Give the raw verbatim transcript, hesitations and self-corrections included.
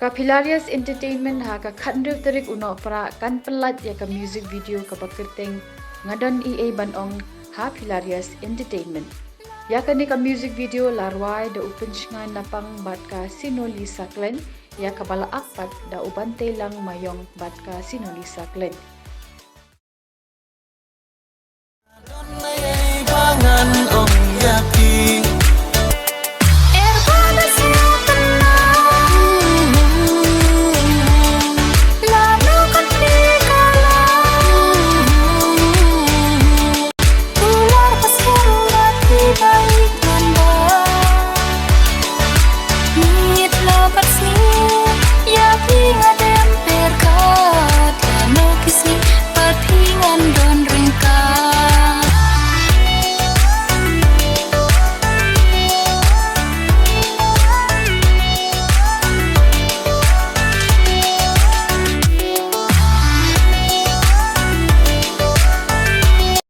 Ka Philarious Entertainment ha ka khathynriew tarik u Nohprah kan pynlait ïa ka music video kaba kyrteng Nga Don Eiei Ban Ong ha Philarious Entertainment. Ïa kane ka music video la rwai da u Pynshngaiñ Lapang bad ka Sinoli Saklen, ïa kaba la act pat da u Banteilang Maiong bad ka Sinoli Saklen.